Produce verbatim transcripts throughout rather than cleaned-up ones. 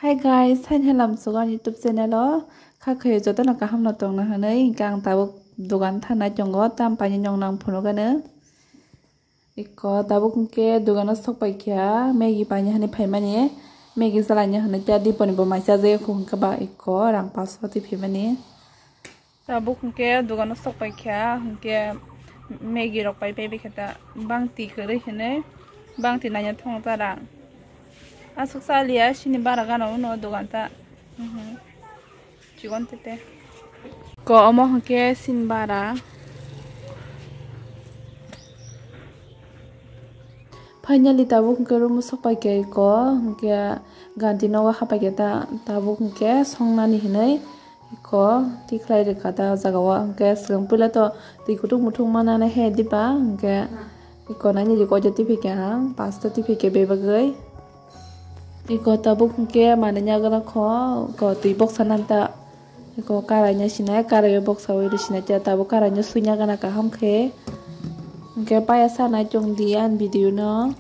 Hi guys, hai hai lamsugo ani YouTube channel o. Kha khayo jotono kaham no tongna hwnwi, hwnkhe ang tabuk dogan thanai tongo, tam paini nong nang phunukgano. Iko tabuk hwnkhe dogano sok paikha, Maggi paina hwnwi phaimani, Maggi salaina hwnwi khe Diponi bo mai chajakya kho hwnkhe ba iko rang paso twi phaimani. Tabuk hwnkhe dogano sok paikha, hwnkhe Maggi rok pai pai baikha ta, bangtwi kwrwi hwnwi, bangtwi naina thangwi ta rang. Aswk chaliya, sini bara gana uno dogan ta. Mhm. Chikon tete. Ko omo hwnkhe sin bara. Finally tabuk hwnkhe room o sok paikha iko, hwnkhe ganti nogo hapaikha ta, tabuk hwnkhe songnani hinwi iko tikhlai rwkha ta o jaga o, hwnkhe swkang puila to twi kutung muthung manana he diba, hwnkhe iko nani rwkha o tiphaikha ang, pasta tiphaikha bebagwi. Iko tabuk hwnkhe manwi nagana kho, iko twi boksa nanta. Iko karaino sinai, karaio boksa wi rw sinai, tabuk karaino swi nagana kaham khe. Hwnkhe paya sanai chwng di ani video no.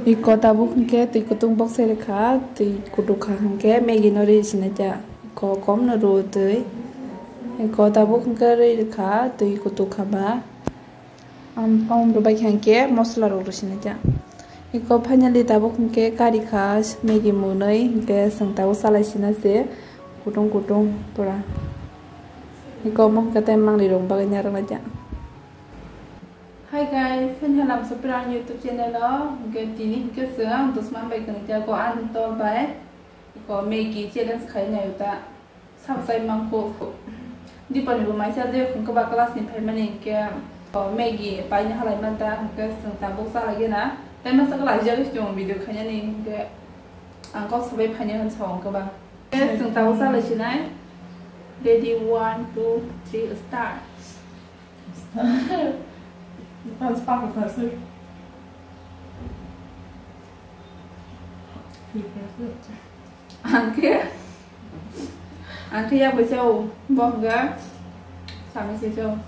Iko tabuk hwnkhe twi kutung boksai rwkha, twi kutukha hwnkhe Maggi no rwi sinai ta. Iko komno rw twi. Iko tabuk hwnkhe rwi rwkha, twi kutukha ba. Am, om rwbai kha hwnkhe mosola rok rw sinai ta. Iko finally tabuk hwnkhe kari kha Maggi mwnwi, hwnkhe chwng tabuk salai sina se kutung kutung pura. Iko omo hwnkhe tei mangni rok bagwi narwk lai ta. Hi guys, sani halam sopra ang YouTube channel o, hwnkhe tini hwnkhe chwng ang dosman bai kwrwngya ko ani tol bai. Ko Maggi challenge khai nai ta. Sab sai mangkho. Diponi bo mai chajakya kho ba class ni phaimani hwnkhe, ko Maggi paina halai man ta, hwnkhe chwng tabuk chalai gana. Tai masa kwlai jak chwng video khainani hwnkhe ang kok sabai phainai hwn sa hwnkhe ba. Hwnkhe chwng tabuk chalai sinai. Ready, one, two, three, start. Pas pakha khaswk. Ang khe, ang khe yak bai chao, bo hwnkha samai se chao.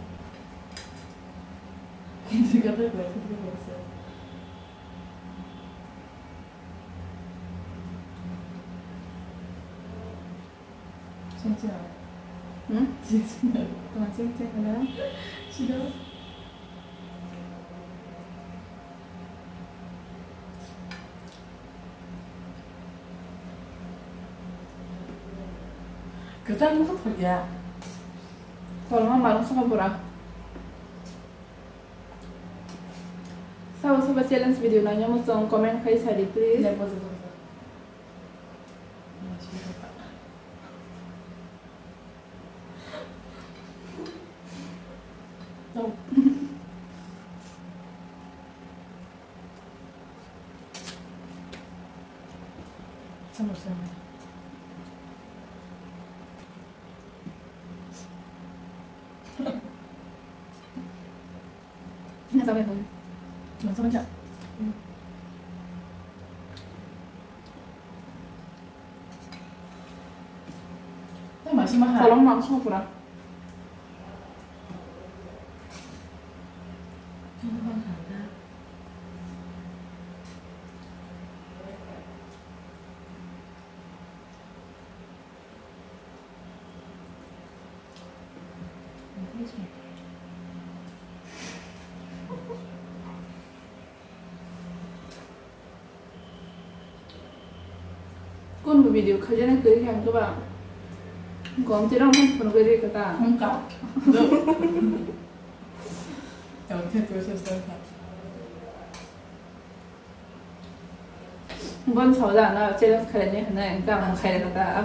Chengcheng. Hmm? Chengcheng. Tama chengcheng kana? Sida. Kwchang bukhuk thok ya. Kolma marung saka bura. Sabo sabo challenge video naina muchung comment khai sadi please. Ya, bozo, bozo. Kolom mangso pura. Kun bo video khaijani kwrwi khe ang kwbang gom tirok phunugwi rwi kha ta. Wngkha. Tamo khe twi sir sir kha. Bon sawi da na challenge khaini hwnwi, hwnkhe ang khai rwkha ta.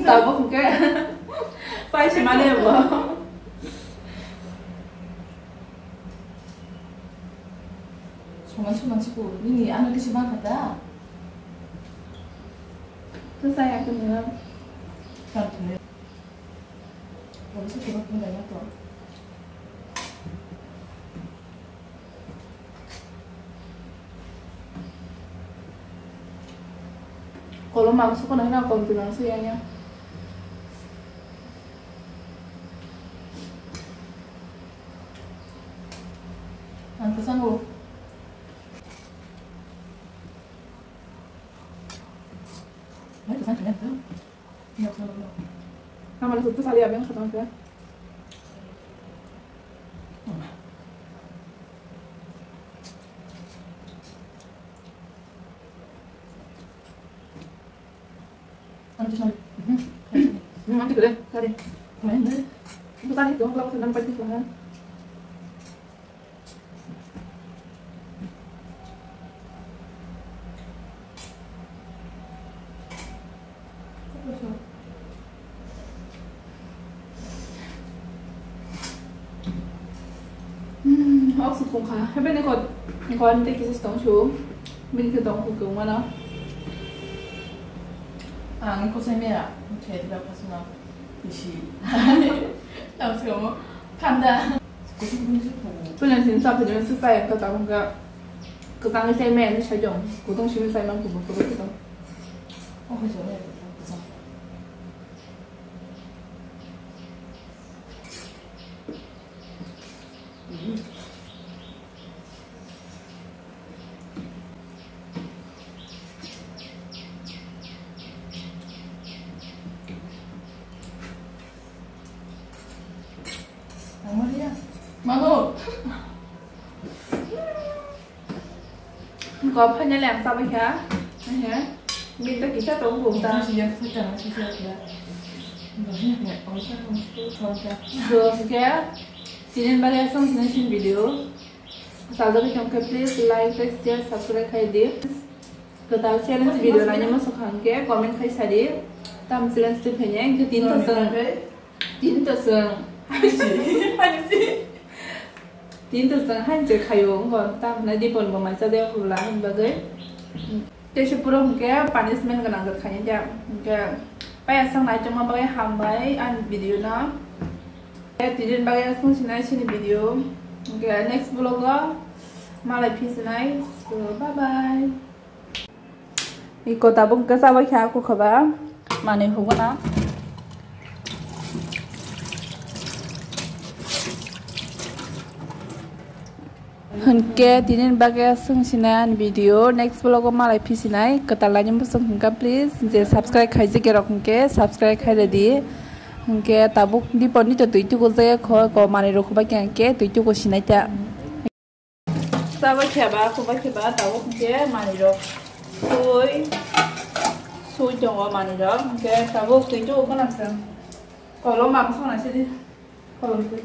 Tabuk hwnkhe pai se mani bo. Soman soman se ko, nini ano kisi bang kha ta. To saya khe nang. Tam thung. Bo se ko ko dai na to. Kolom mangso kono hino, kolom pi mangso ya ya. Ang kesango. Kamar suttu sali abeng khatang khe. Ang tu sali. Hmm, ang tu kere, kare. Main deh. Itu tadi dong, kalau senang pasti sana. Hmm, ok, sukung kha. Hebe ni kot, kot tei kisa tong su. Bini khe tong kuk kung mano. Ang ni kosai mera, khe dila khasuna. Isi. Tang sukamo. Panda. Punya sini sa punya su sa yang kata mungka. Kesang saya main saya jong. Kutong sini saya mampu buku buku. Oh, saya. Mago. Ko phanya le ang sabai kha. He. Min ta kisa tong bung ta. Sisi ya, sisi ya, sisi ya. So, ke. Tinin bagwi aswk sini sin video. Sajagwi tongkhe please like tei share subscribe khai di. Kwtal challenge video naina muchung kha hwnkhe comment khai sadi. Tam challenge twi phainya hwnkhe tin to chwng. Tin to chwng. Tin to chwng hain je khaio wngkha tam hwnwi Dipon bo maisa de khula hwn bagwi. Tei se puro hwnkhe punishment gwnang khe khaina khe, hwnkhe paya sang nai chongma bagwi hambai ani video no. Tei tinin bagwi aswk sinai sini video. Hwnkhe next vlog o malai phi sinai. So, bye bye. Iko tabuk hwnkhe chabai kha aku khoba manwi huguna. Hwnkhe tinin bagwi aswk sinai ani video, next vlog o malai phi sinai. Kwtal naini muchung hwnkha please je subscribe khaijak rok hwnkhe subscribe khai redi. Hwnkhe tabuk Dipon ni to twi tuku jaya kho ko manwi rok khubai khe hwnkhe twi tuku sinai ta. Chabai kheba khubai kheba tabuk hwnkhe manwi rok sui sui tongo manwi rok hwnkhe tabuk twi tuku gwnang se kolom ma bwswk nai sidi kolom twi.